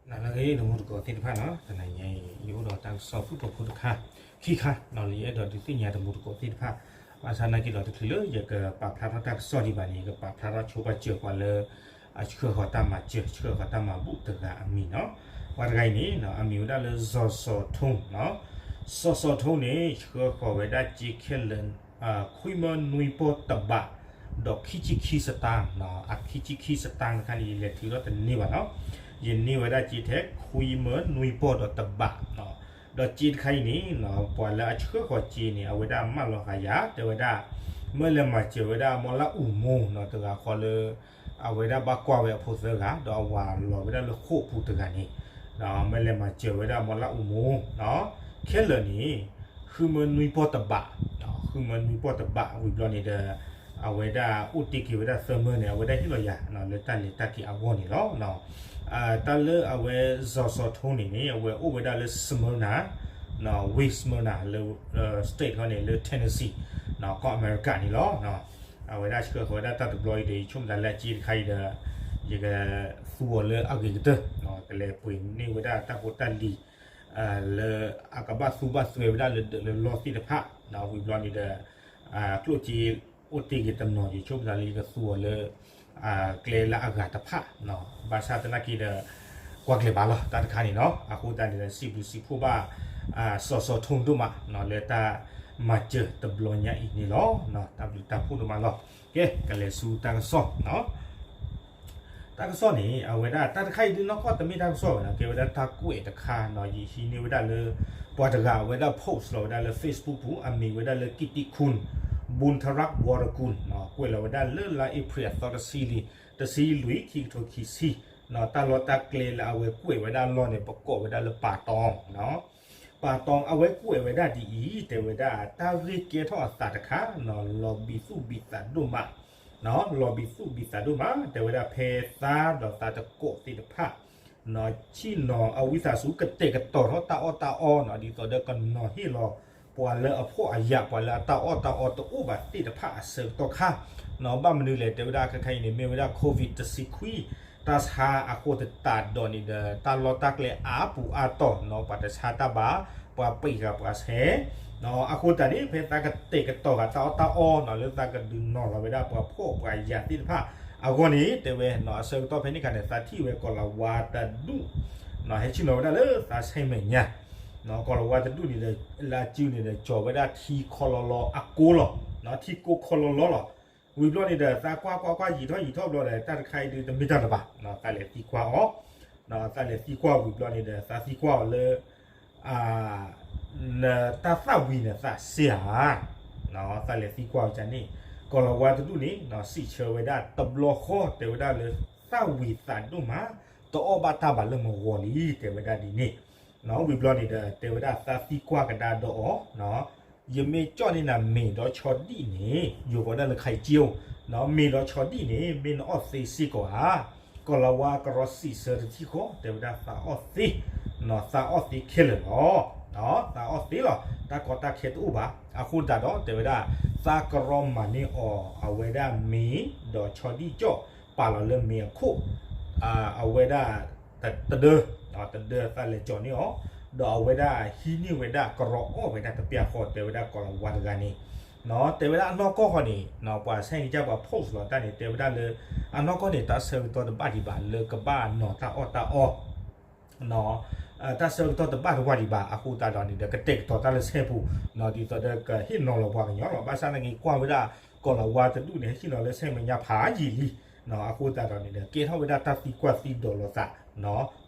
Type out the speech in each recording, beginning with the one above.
နလၢအဂ့ၤ တံၤသကိးသ့ၣ်တဖၣ်နီၤ, တနံၤညါအံၤ ယအိၣ်ဒီးတၢ်ကစီၣ်ဖုၣ်ကိာ်ဖိတခါ, ခံခါနီၤ လၢယအဲၣ်ဒိးဒုးသ့ၣ်ညါတံၤသကိးသ့ၣ်တဖၣ်, ဘၣ်ဆၣ်နာ်က့ဒီး တချုးလၢယကပာ်ဖျါထီၣ်တၢ်ကစီၣ်ဒံးဘၣ်န့ၣ် ယကပာ်ဖျါထီၣ်ဆိပာ်စၢၤပှၤလၢ အဆှၢဃီၤတၢ်မၤစၢၤ ဆှၢဃီၤတၢ်မၤဘူၣ်တဂၤအမံၤနီၤ. ပှၤတဂၤအံၤန့ၣ် အမံၤဝဲဒၣ်လၢ စီၤစီၤထိ နီၤ. စီၤစီၤထိန့ၣ် ဆှၢဃီၤဝဲဒၣ်စ့ခဲလၢာ် ခွံမၢနွံပီၢ်တဘး ဒီးခံဆံခံစတၢၣ်နီၤ. အခံဆံခံစတၣ်တခါန့ၣ် ယလဲၤထုးထီၣ်တန့ၢ်ဘၣ်နီၤ. ယန့ၢ်ဝဲဒၣ်စ့ထဲ ခွံမၢနွံပီၢ်ဒီးတဘးနီၤ. ဒီးစ့တခါအံၤန့ၣ် ပှၤလၢအဆှၢဃီၤစ့န့ၣ် အဝဲဒၣ်မၢလီၤဃာ်ယၤ တဲဝဲဒၣ် မၢလဲၤမၤစၢၤဝဲဒၣ်မီလၢအူမိၢ်နီၤ တဂၤဃီလၢ အဝဲဒၣ်ဘၣ်ကွၢ်ဝဲအဖိသၢဂၤ ဒီးအဝၤလီၤဝဲဒၣ်လၢဃိာ်ပူၤတဂၤန့ၣ် မၢလဲၤမၤစၢၤဝဲဒၣ်မီလၢအူမိၢ်နီၤ ခဲလၢာ်န့ၣ် ဃုမၢနွံပီၢ်တဘး, ဃုမၢနွံပီၢ်တဘး ဝံၤဘျီန့ၣ်ဒီး အဝဲဒၣ်အိၣ်တ့ၢ်က့ၤဝဲဒၣ်သၢမၢန့ၣ် အဝဲဒၣ်ဟ့ၣ်လီၤယၤ လၢတၢ်လဲၤတၢ်က့ၤအဂီၢ်န့ၣ်လီၤ. တၢ်လၢအဝဲစီၤစီၤထိန့ၣ်န့ၣ် အဝဲအိၣ်ဝဲဒၣ်လၢ Smyrna, West Smyrna လၢ state ခီန့ၣ် လၢ Tennessee ကီၢ်အမဲရကၤန့ၣ်လီၤ. အဝဲဒၣ်ဆှၢဃီၤဝဲဒၣ်တၢ်တဘျီအံၤဒီး ယဆိကမိၣ်သးလၢအစ့တခါအံၤဒီး ယကသူအီၤလၢအဂ့ၤကတၢၢ် ကလဲၤပှ့ၤန့ၢ်ဝဲဒၣ်တၢ်ဖိတၢ်လံၤ လၢအကဘၣ်သူဘၣ်သွဲဝဲဒၣ်လၢဒၢးလၢလီၢ်သ့ၣ်တဖၣ် ဝံၤဘျီန့ၣ်ဒီး ကျိၣ်စ့အိၣ်တ့ၢ်က့ၤတနီၤ ယဆိကမိၣ်သးလၢယကသူအီၤလၢ ကျဲလၢအဂၤတဖၣ် ဘၣ်ဆၣ်သနာ်က့ဒီး ကွၢ်ကျဲၤဘၣ်လီၤ တၢ်တခါန့ၣ်နီၤ. အဃိသတးန့ၣ်ဒီး စံးဘျုးစံးဖှိၣ်ဘၣ် စီၤစီၤထိဒိၣ်မး လၢတၢ်မၤစၢၤတဘျီညါအံၤန့ၣ်လီၤ. တၢ်ဘျုးတၢ်ဖှိၣ်ဒိၣ်မးလီၤ. ကဲ ကလဲၤဆူတၢ်ကစီၣ် တၢ်ကစီၣ်န့ၣ် အဝဲဒၣ်တၢ်တခါအံၤဒုးနီၢ်ကီၢ်တမ့ၢ်တၢ်ကစီၣ်ဘၣ်နီၤ, ကဲဝဲဒၣ်တၢ်ကွဲးတခါနီၤ, ယဟံးန့ၢ်ဝဲဒၣ်လၢ ပှၤတဂၤအဝဲဒၣ် post လီၤဝဲဒၣ်လၢ Facebook ပူၤ အမံၤဝဲဒၣ်လၢ ကံးတံးခုၣ် ဘူၣ်ထရၣ်ဝီၤရကူၣ် ကွဲးလီၤဝဲဒၣ်လၢလါအ့ဖြ့ၣ်အသီတဆံလွံၢ် တဆံလွံၢ် ခံကထိခံဆံ တၢ်လီၢ်တၢ်ကျဲလၢအဝဲကွဲးဝဲဒၣ်လီၢ်န့ၣ် ပကိးဝဲဒၣ်လၢပၢ်တီ ပၢ်တီ အဝဲကွဲးဝဲဒၣ်ဒ်အံၤ တဲဝဲဒၣ် တၢ်ဂ့ၢ်ကဲထီၣ်အသးတခါနီၤ လီၤဘံၣ်သူၣ်ဘံၣ်သးဒိၣ်မး, လီၤဘံၣ်သူၣ်ဘံၣ်သးဒိၣ်မး တဲဝဲဒၣ်ဖဲသါဒီးသးတကိးသ့ၣ်တဖၣ် ဆ့ၣ်နီၤအဝံသးစူၤ ကတဲာ်ကတီၤထီၣ်တၢ်အီၣ်တၢ်အီနီၤ ဒ်သိးဒီးကနီၤဟ့ၣ်လီၤ ပှၤလၢအဖှီၣ်အယာ် ပှၤလၢအတၢ်အီၣ်တၢ်အီတအိၣ်ဘၣ်သ့ၣ်တဖၣ်အဆၢကတီၢ်ခါနီၤ. ဘၣ်မနုၤလဲၣ် တဲဝဲဒၣ်ခဲခါအံၤန့ၣ် မ့ၢ်ဝဲဒၣ် COVID တဆံခွံ တၢ်ဆါအဃိသတးဒီးန့ၣ်ဒီး တၢ်လီၢ်တၢ်ကျဲအါပူၤအါတီၢ်နီၤ ပှၤတဆါတၢ်ဘၣ် ပှၤပံာ်ဃာ်ပှၤဆဲး အဃိသတးန့ၣ် ဖဲသးကတဲာ်ကတီၤဃာ်တၢ်အီၣ်တၢ်အီနီၤ လၢသးကဒုးနီၤလီၤဝဲဒၣ်ပှၤဖှီၣ်ပှၤယာ်သ့ၣ်တဖၣ်အဂီၢ်န့ၣ် တဲဝဲနီၤ အဆၢကတီၢ်ဖဲန့ၣ်အခါန့ၣ် သးထံၣ်ဝဲကီၤလၤဝါတဒူၣ် ဟဲဆ့ၣ်နီၤဝဲဒၣ်လၢသးဆဲမဲာ်ညါ ကီၤလၤဝါတဒူၣ်န့ၣ်ဒီး လၢအစုန့ၣ်ဒီး ကၠီၤဝဲဒၣ်ထံခီလီလီအကိလီၤ ထံကိခီလီလီလီၤ. ဝံၤဘျီန့ၣ်ဒီး သးကွၢ်ကွၢ်ကွၢ်ယံာ်ထီၣ်ယံာ်ထီၣ်ဘျီဒီး တၢ်တခါအံၤဒုးတမ့ၢ်တၢ်တဘၣ် သးလဲၤသံကွၢ်အီၤ သးလဲၤသံကွၢ်ဝံၤဘျီန့ၣ်ဒီး သးသံကွၢ်အီၤလၢ နတၢ်သၣ်ဝံၤန့ၣ်သးစ့ဧါ သးလဲၤသံကွၢ်ဝဲန့ၣ် ကီၤလၤဝါတဒူၣ်န့ၣ် စံးဆၢဝဲဒၣ်တဘျီဃီ တဲဝဲဒၣ်လၢ သၣ်ဝံၤသးဒိၣ်မး တအီၣ်ဘၣ်တၢ်ဘၣ်လၢမဂီၤလံ တဲဝဲဒၣ်ဒ်န့ၣ် ဝံၤဘျီန့ၣ်ဒီး တဲဝဲဒၣ်သးသံကွၢ်ကဒါဒီးအီၤ ယမ့ၢ်ကၠီၣ်န့ၢ်နၤမ့ၤဒီးဆီဒံၣ်န့ၣ် ယိၤကီးဒၣ်လၢခါအံၤကၠိ မ့ၤဒီးဆီဒံၣ်န့ၣ် မ့ၢ်နအီၣ်သ့စ့ၢ်ကီးဧါ. ကီၤလၤဝါကရီစံးဆၢတထံၣ်ဃီ တဲဝဲဒၣ်သးအီၣ်သ့ သးအီၣ်သ့ခဲလၢာ်လီၤ. သးအီၣ်သ့လီၤ တၢ်ကီတၢ်ခဲတအိၣ်ဘၣ်. အဃိသတးဒီး တဲဝဲဒၣ် သးကရီမၤန့ၢ်အီၤ အဝဲဒၣ်မ့ၤဒီးဆီဒံၣ်ကၠီၣ် ပာ်လီၤလၢမ့ၤအခိၣ် အဝဲဒၣ် တဒၢ တဒၢသးလဲၤကၠီၣ်န့ၢ်အီၤ ဒီးအဝဲဒၣ်ဟံးန့ၢ်ဝဲဒၣ် ကရီအီၣ်ဝဲဒၣ်တပျၢ်ဃီ တဲဝဲဒၣ်ကီၤလၤဝါတဂၤန့ၣ် တဲဝဲဒၣ်အနီၢ်ကီၢ်ဃီန့ၣ် ပှၤဆဲးကစၢ်ပှၤ post လီၤတၢ်န့ၣ် တဲဝဲဒၣ်လၢ အနီၢ်ကီၢ်န့ၣ် တၢ်ဆၢကတီၢ်တဘၣ်ဒံးဘၣ် လၢကဘၣ်နီၤတၢ်အီၣ်တၢ်အီ တၢ်ဆၢကတီၢ်တဘၣ်တဝၢ်ဒံးဘၣ် အဃိသတးဒီးန့ၣ်ဒီး ကတဲာ်ကတီၤတၢ်လၢဆဲးပူၤ ဒ်သိးဒီးကဟ့ၣ်နီၤလီၤပှၤကညီလီၤ. ဘၣ်ဆၣ်သနာ်က့ ကွၢ်ဝဲဒၣ် ကီၤလၤဝါတဒူၣ်န့ၣ် ဟဲဆ့ၣ်နီၤလၢဆဲးမဲာ်ညါဖးယံာ်လံ အဃိသတးဒီးန့ၣ်ဒီး ကဲထီၣ်ဝဲဒၣ်တၢ်သံကွၢ်သံဒိးလိာ်သး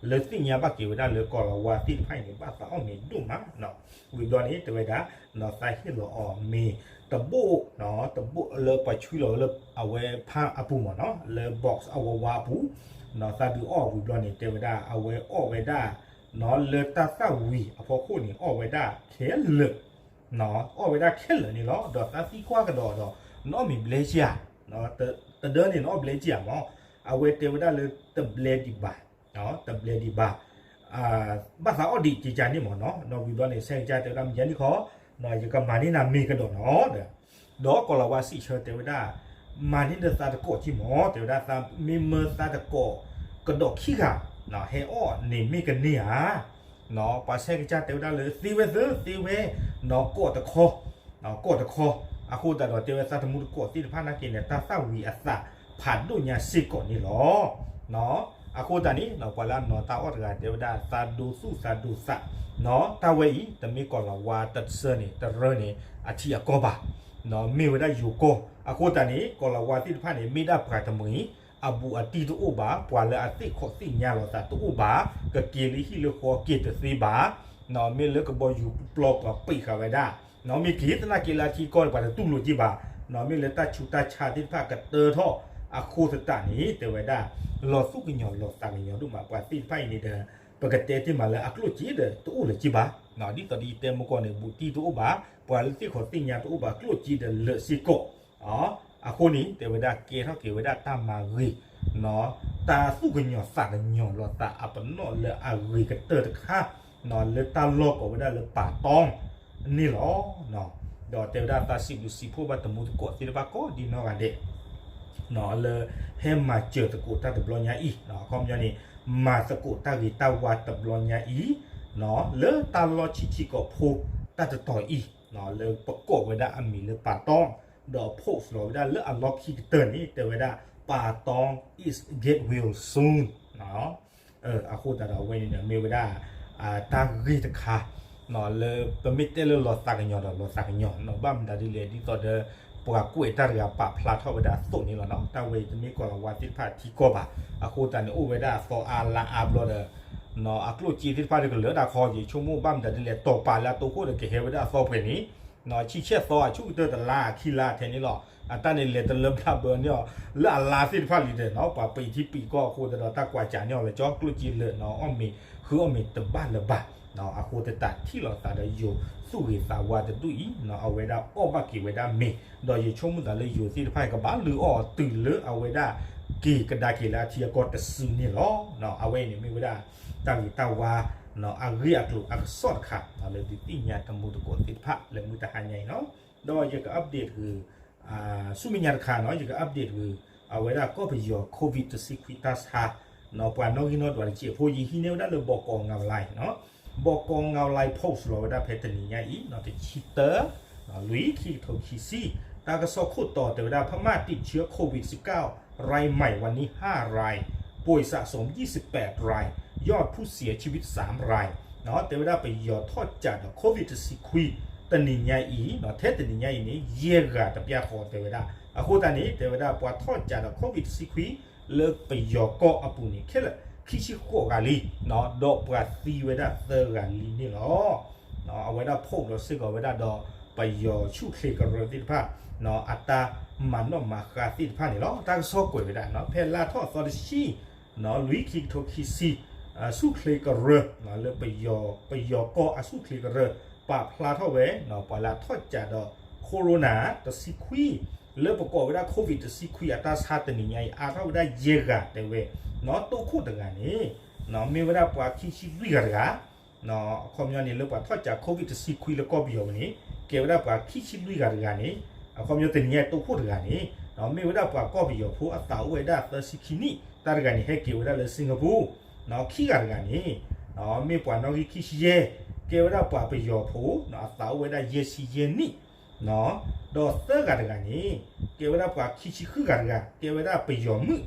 လၢသ့ၣ်ညါဘၣ်က့ၤဝဲဒၣ်လၢကီၤလၤဝါသ့ၣ်တဖၣ်အံၤန့ၣ် ဘၣ်သးအီၣ်မ့ၤဒိၣ်မး ဝံၤဘျီန့ၣ် တဲဝဲဒၣ် သးဟ့ၣ်လီၤအီၤမ့ၤတဘိၣ် တဘိၣ်လၢပှၤဆွံလီၤလၢအဝဲဖးအပူၤမ့ၢ်နီၤ လၢ box အဝဲဝါအပူၤ သးဒုးအီၣ်ဝံၤဘျီန့ၣ် တဲဝဲဒၣ် အဝဲအီၣ်ဝဲဒၣ် လၢတၢ်သၣ်ဝံၤအဖီခိၣ်န့ၣ် အီၣ်ဝဲဒၣ်ခဲလၢာ် အီၣ်ဝဲဒၣ်ခဲလၢာ်န့ၣ်လီၤ. ဒီးသးသံကွၢ်ကဒီးဒီး နအီၣ်မ့ၤဘျဲကဧါ တဒၢန့ၣ် နအီၣ်ဘျဲကဧါမ့ၢ် အဝဲတဲဝဲဒၣ်လၢတဘျဲဒံးဘၣ် တဘျဲဒံးဘၣ် ဘၣ်သးအီၣ်ဒံးကကန့ၣ်မ့ၢ်နီၤ ဒီးဝံၤဘျီန့ၣ် ဆဲးကစၢ်တဲဝဲဒၣ် မ့ၢ်ယၤန့ၣ်ခီ ယကမၤန့ၢ်နၤမ့ၤကဒီးနီၤဒီး ဒီးကီၤလၤဝါစံးဆၢတဲဝဲဒၣ် မၤန့ၢ်ဒီးသးတကိးက့မ့ၢ် တဲဝဲဒၣ် သးမ့ၢ်မၢသးတကိးကဒီးခံဂၤ ဟဲအီၣ်န့ၣ်မ့ၢ်ကန့ၢ်ဧါ. ပှၤဆဲးကစၢ်တဲဝဲဒၣ်လၢသ့ဝဲသၢ သ့ဝဲ နီၢ်ကီၢ်တခီ ကီၢ်တခီ. အဃိသတးဒီးတဲဝဲသးသမူတကိးသ့ၣ်တဖၣ်နာ်က့န့ၣ် တၢ်သၣ်ဝံၤအသးဖးဒိၣ်ညါစ့ၢ်ကီးန့ၣ်လီၤ. အဃိသတးန့ၣ် ပှၤလၢအနီၤတၢ်အီၣ်တဂၤတဲဝဲဒၣ် သးဒိသူၣ်သးဒိသး နီၢ်တၢ်ဝဲအံၤ တမ့ၢ်ကီၤလၤဝါတဆၢန့ၣ် တရၢန့ၣ် အထံအကီၢ်ဘၣ်. နီၢ်မ့ၢ်ဝဲဒၣ်ယိၤကီၢ်. အဃိသတးန့ၣ် ကီၤလၤဝါသ့ၣ်တဖၣ်န့ၣ် မ့ၢ်ဒၣ်ပှၤတမှံၤ အဘူးအတံၢ်တအိၣ်ဘၣ်, ပှၤလၢအသ့ၣ်ခီၣ်သ့ၣ်ညါလိာ်သးတအိၣ်ဘၣ်, ကက့ၤလၢဟံၣ်လၢဃီက့ၤတသ့ဘၣ်. နီၢ်မ့ၢ်လၢကဘီယူၤပျီပှၤပံးဃာ်ဝဲဒၣ်, နီၢ်မ့ၢ်က့ၤသနာ်က့လၢအထံကီၢ်န့ၣ် ပှၤတတူၢ်လိာ်က့ၤဘၣ်. နီၢ်မ့ၢ်လၢ တၢ်ဆူးတၢ်ဆါသ့ၣ်တဖၣ်ကတၢထီၣ်အဃိသတးန့ၣ် တဲဝဲဒၣ် လီၤသူၣ်ကညီၤလီၤသးကညီၤဒိၣ်မး ပှၤသ့ၣ်တဖၣ်အံၤန့ၣ်ဒီး ပကတဲတ့ၢ်မးလၢအကျိၣ်စ့ဒီးတအိၣ်လၢၤက့ၤဘၣ်. ဒ်သိးဒီးယတဲမုၢ်ကီၢ်န့ၣ် ဘူးတံၢ်တအိၣ်ဘၣ်, ပှၤလၢသ့ၣ်ခီၣ်သ့ၣ်ညါတအိၣ်ဘၣ် ကျိၣ်စ့ဒီးလၢာ်စ့ၢ်ကီး. အဃိန့ၣ် တဲဝဲဒၣ်ကဲထီၣ်က့ၤဝဲဒၣ်တၢ်မၤဂ့ၤ, တၢ်သူၣ်ကညီၤသးကညီၤလိာ်သးအပနီၣ်လၢအဂ့ၤကတၢၢ်တခါ လၢတၢ်လီၢ်ကိးဝဲဒၣ်လၢပၤတီ န့ၣ်လီၤ. ဒီးတဲဝဲဒၣ်သးစံးဘျုးစံးဖှိၣ်ဘၣ်တမူသကိးသ့ၣ်တဖၣ်ကိးဒ်နီၢ်ဂၤဒဲး လၢဟဲမၤစၢၤသကိးတၢ်တဘျီညါအံၤ, အခီပညီန့ၣ် မၤသကိးတၢ်ဂ့ၤတၢ်ဝါတဘျီညါအံၤ လၢတၢ်လီၢ်ဆံးဆံးကိာ်ဖိတၢ်တတီၤအံၤ လၢပကိးဝဲဒၣ်အမံၤလၢပၤတီ, ဒီး post လီၤဝဲဒၣ်လၢအလီၢ်ခံကတၢၢ်န့ၣ် တဲဝဲဒၣ် ပၤတီ is get well soon. အဃိသတးဒီးအဝဲန့ၣ်ဒီးမ့ၢ်ဝဲဒၣ် တၢ်ဂ့ၢ်တခါ လၢပမ့ၢ်တဲလၢလီၤသးကညီၤဒီးလီၤသးကညီၤ ဘၣ်မတၤဒ်လဲၣ် ဒ်သိးဒီး ပှၤကွဲးတၢ်တဂၤပာ်ဖျါထီၣ်ဝဲဒၣ်အသိးန့ၣ်လီၤ. တၢ်ဝဲအံၤတမ့ၢ်ကီၤလၤဝါသ့ၣ်တဖၣ်အထံကီၢ်ဘၣ်. အဃိသတးန့ၣ် အိၣ်ဝဲဒၣ်အသီအါလါအါဘျီဒီး အကျိၣ်စ့သ့ၣ်တဖၣ်ဒီးကလၢာ်ဒၣ်ခီ ယဆိကမိၣ်ဘၣ်မတၤဒ်လဲၣ် တီၤပာ်လၢအတိခိၣ်ဒီးကဟဲဝဲဒၣ်အသီပှဲၤန့ၣ် ဆံဆဲၣ်သီအဆူၣ်ကတၢၢ်တလါခံလါထဲန့ၣ်လီၤ. အတၢ်န့ၣ်လဲၤတလၢဘၣ်ဘၢန့ၣ်အီၤ လၢအလါသ့ၣ်တဖၣ်လံဒီး ပှၤပံးထံပံးကီၢ်အဃိသတးဒီး တၢ်ကွၢ်စးန့ၢ်အီၤလၢကၠီ ကျိၣ်စ့လၢာ် အီၣ်မ့ၤ ဃုအီၣ်မ့ၤတဘၣ်လၢၤဘၣ်. အဃိသတးထံၣ်လိာ်သးဒီးယိၤသူၣ်ဂ့ၤသးဝါတဒူၣ်အံၤ အဝဲဒၣ်အီၣ်ဘၣ်က့ၤဝဲဒၣ်မ့ၤ ဒီးယဆိကမိၣ်သးလၢယိၤသ့ၣ်တဖၣ်ကဘၣ်လုၢ်အီၣ်တုၤလၢအဝဲဒၣ် က့ၤကဒါက့ၤလၢအထံအကီၢ်တစုန့ၣ်လီၤ. အဝဲအံၤန့ၣ်မ့ၢ်ဝဲဒၣ် တၢ်ဂ့ၤတၢ်ဝါ အဂ့ၢ်အကျိၤအကစီၣ်တခါ လၢဒုးသ့ၣ်ညါတမူသကိးသ့ၣ်တဖၣ်လၢမုၢ်တဟါညါအံၤလီၤ. ဒီးယက update ဂ့ၤ ဆူမဲာ်ညါတခါနီၤ ယက update ဂ့ၤ အဝဲဒၣ်ကီၢ်ပယီၤ COVID တဆံခွံတၢ်ဆါ ပှၤနီၣ်ဂံၢ်နီၣ်ဒွးတစဲးဖိ ယဟံးန့ၢ်ဝဲဒၣ်လၢ ဘီကီ online နီၤ ဘီကီ online post လီၤဝဲဒၣ်ဖဲတနံၤညါအံၤ တဆံတၢ လွံၢ် ခံကထိခံဆံ တၢ်ကစီၣ်ခိၣ်တီတဲဝဲဒၣ် พม่าติดเชื้อโควิดสิบเก้า รายใหม่วันนี้ห้าราย ป่วยสะสมยี่สิบแปดราย ยอดผู้เสียชีวิตสามราย တဲဝဲဒၣ်ပယီၤထီၣ်ကးဒီး COVID တဆံခွံ တနံၤညါအံၤ ထဲတနံၤညါအံၤန့ၣ် ယဲၢ်ဂၤတပျၢ်ဃီတဲဝဲဒၣ်. အဃိသတးန့ၣ် တဲဝဲဒၣ်ပှၤထီၣ်ကးဒီး COVID တဆံခွံ လၢပယီၤကီၢ်အပူၤန့ၣ် ခဲလၢာ် ခံဆံဃိးဂၤလံ ဒီးပှၤသံဝဲဒၣ်သၢဂၤလံန့ၣ်လီၤ. အဝဲဒၣ် post လီၤစ့ၢ်ကီးဝဲဒၣ်ဒီး ပယီၤဆူၣ်ချ့ကရၢသ့ၣ်တဖၣ် အတၢ်မၤနီၣ်မၤဃါသ့ၣ်တဖၣ်န့ၣ်လီၤ. တၢ်ကစီၣ်ကွဲးဝဲဒၣ် ဖဲလါထီၣ်အသီတဆံ လွံၢ် ခံကထိခံဆံ ဆူၣ်ချ့ကရၢ လၢပယီၤ ပယီၤကီၢ်အဆူၣ်ချ့ကရၢ ပာ်ဖျါထီၣ်ဝဲ ပှၤလၢအထီၣ်ကးဒီး corona တဆံခွံ လၢပကိးဝဲဒၣ် COVID တဆံခွံ အတၢ်ဆါတနံၤညါအံၤ အါထီၣ်ဝဲဒၣ်ယဲၢ်ဂၤတဲဝဲ တိခိၣ်တဂၤန့ၣ် မ့ၢ်ဝဲဒၣ်ပှၤခံဆံလွံၢ်ဂၤတဂၤ အခီပညီန့ၣ် လၢပှၤထီၣ်ကး COVID တဆံခွံ လၢကီၢ်ပယီၤပူၤန့ၣ် ကဲဝဲဒၣ်ပှၤခံဆံလွံၢ်ဂၤတဂၤန့ၣ် အခီပညီတနံၤညါတိခိၣ်တဂၤန့ၣ် မ့ၢ်ဝဲဒၣ်ပှၤကီၢ်ပယီၤဖိ အသးအိၣ်ဝဲဒၣ်သၢဆံခံနံၣ် တၢ်တဂၤန့ၣ် ဟဲက့ၤဝဲဒၣ်လၢ Singapore ခံဂၤတဂၤန့ၣ် မ့ၢ်ပှၤနီၣ်ဂံၢ်ခံဆံယဲၢ် ကဲဝဲဒၣ်ပှၤပယီၤဖိ အသးအိၣ်ဝဲဒၣ်ယဲၢ်ဆံယဲၢ်နံၣ် ဒီးသၢဂၤတဂၤန့ၣ် ကဲဝဲဒၣ်ပှၤခံဆံဃုဂၤတဂၤ ကဲဝဲဒၣ်ပယီၤမုၣ်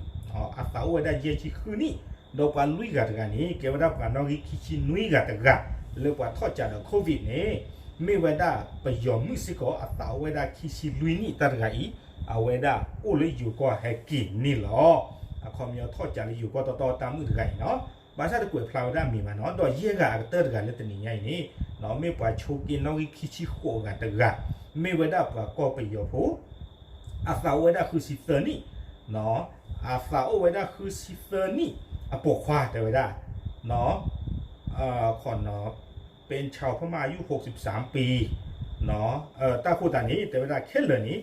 အသးအိၣ်ဝဲဒၣ်ယဲၢ်ဆံဃုနံၣ် ဒီးပှၤလွံၢ်ဂၤတဂၤန့ၣ် ကဲဝဲဒၣ်ပှၤနီၣ်ဂံၢ်ခံဆံနွံဂၤတဂၤ လၢပှၤထီၣ်ကးဒီး COVID န့ၣ် မ့ၢ်ဝဲဒၣ်ပယီၤမုၣ်စ့ၢ်ကီး အသးအိၣ်ဝဲဒၣ်ခံဆံလွံၢ်နံၣ်တၢ်တဂၤအံၤ အဝဲဒၣ်အိၣ်လၢယိၤကီၢ်ဟဲက့ၤန့ၣ်လီၤ. အခီပညီထီၣ်ကးလၢယိၤကီၢ်တီတီတၢ်မုၣ်တဂၤအံၤနီၤ ဘၣ်ဆၣ်တကွဲးဖျါဝဲဒၣ်အမံၤဘၣ်နီၤ ဒီးယဲၢ်ဂၤအကတၢၢ်တဂၤလၢတနံၤညါအံၤန့ၣ် မ့ၢ်ပှၤဆိးက့နီၣ်ဂံၢ်ခံဆံဃိးဂၤတဂၤ မ့ၢ်ဝဲဒၣ်ပှၤကီၢ်ပယီၤဖိ အသးအိၣ်ဝဲဒၣ်ဃုဆံသၢနံၣ် အသးအိၣ်ဝဲဒၣ်ဃုဆံသၢနံၣ်အပိာ်ခွါတဲဝဲဒၣ် ခီနီၤ ပ့ဆါဖမၣ်ယုၢ် ဟိးစံးပစၢ်ပံၤ တၢ်ဃိသတးန့ၣ် တဲဝဲဒၣ်ခဲလၢာ်န့ၣ်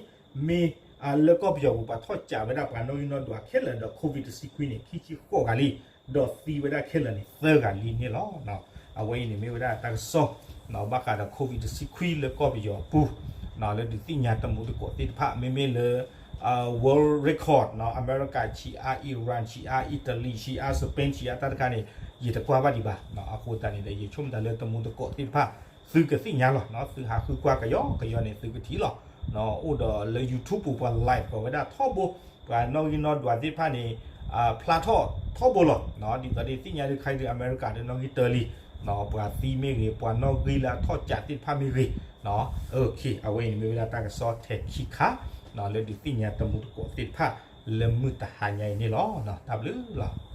မ့ၢ်လၢကီၢ်ပယီၤပူၤ ပှၤထီၣ်ကးဝဲဒၣ်ပှၤနီၣ်ဂံၢ်နီၣ်ဒွးခဲလၢာ်ဒီး COVID တဆံခွံန့ၣ် ခံဆံဃိးဂၤလံ ဒီးသံဝဲဒၣ်ခဲလၢာ်န့ၣ် သၢဂၤလံန့ၣ်လီၤ. အဝဲအံၤန့ၣ်မ့ၢ်ဝဲဒၣ်တၢ်ကစီၣ် ဘၣ်ဃးဒီး COVID တဆံခွံလၢကီၢ်ပယီၤအပူၤ လၢဒုးသ့ၣ်ညါတမူသကိးသ့ၣ်တဖၣ် မ့မ့ၢ်လၢ World Record နီၤ, အမဲရကၤဆံးအါ, Iran ဆံးအါ, Italy ဆံးအါ, Spain ဆံးအါ တၢ်တခါန့ၣ် ယတကွၢ်ဘၣ်ဒံးဘၣ်. အဃိသတးန့ၣ်ဒီး ယဆိကမိၣ်တၢ်လၢတမူတကိးသ့ၣ်တဖၣ် သုကသ့ၣ်ညါလီၤ. သုဟးဃုကွၢ်ကယီကယီန့ၣ် သုကထံၣ်လီၤ. အိၣ်ဒီးလၢ YouTube ပူၤ ပှၤ live ကီးဝဲဒၣ်ထီဘိ, ပှၤနီၣ်ဂံၢ်နီၣ်ဒွးသ့ၣ်တဖၣ်န့ၣ် ဖျါထီၣ်ထီဘိလီၤ. ဒ်သိးဒ်သ့ၣ်ညါဒုးခါအံၤဒုး အမဲရကၤဒီးနီၣ်ဂံၢ်တၢလံ, ပှၤသံမ့ၢ်ဂ့ၤ, ပှၤနီၣ်ဂံၢ်လၢအထီၣ်ကးသ့ၣ်တဖၣ်မ့ၢ်ဂ့ၤ, အဝဲအံၤန့ၣ်မ့ၢ်ဝဲဒၣ်တၢ်ကစီၣ်ထဲခံခါ လၢဒုးသ့ၣ်ညါတမူတကိးသ့ၣ်တဖၣ် လၢမုၢ်တဟါညါအံၤန့ၣ်လီၤ. တၢ်ဘျုးလီၤ.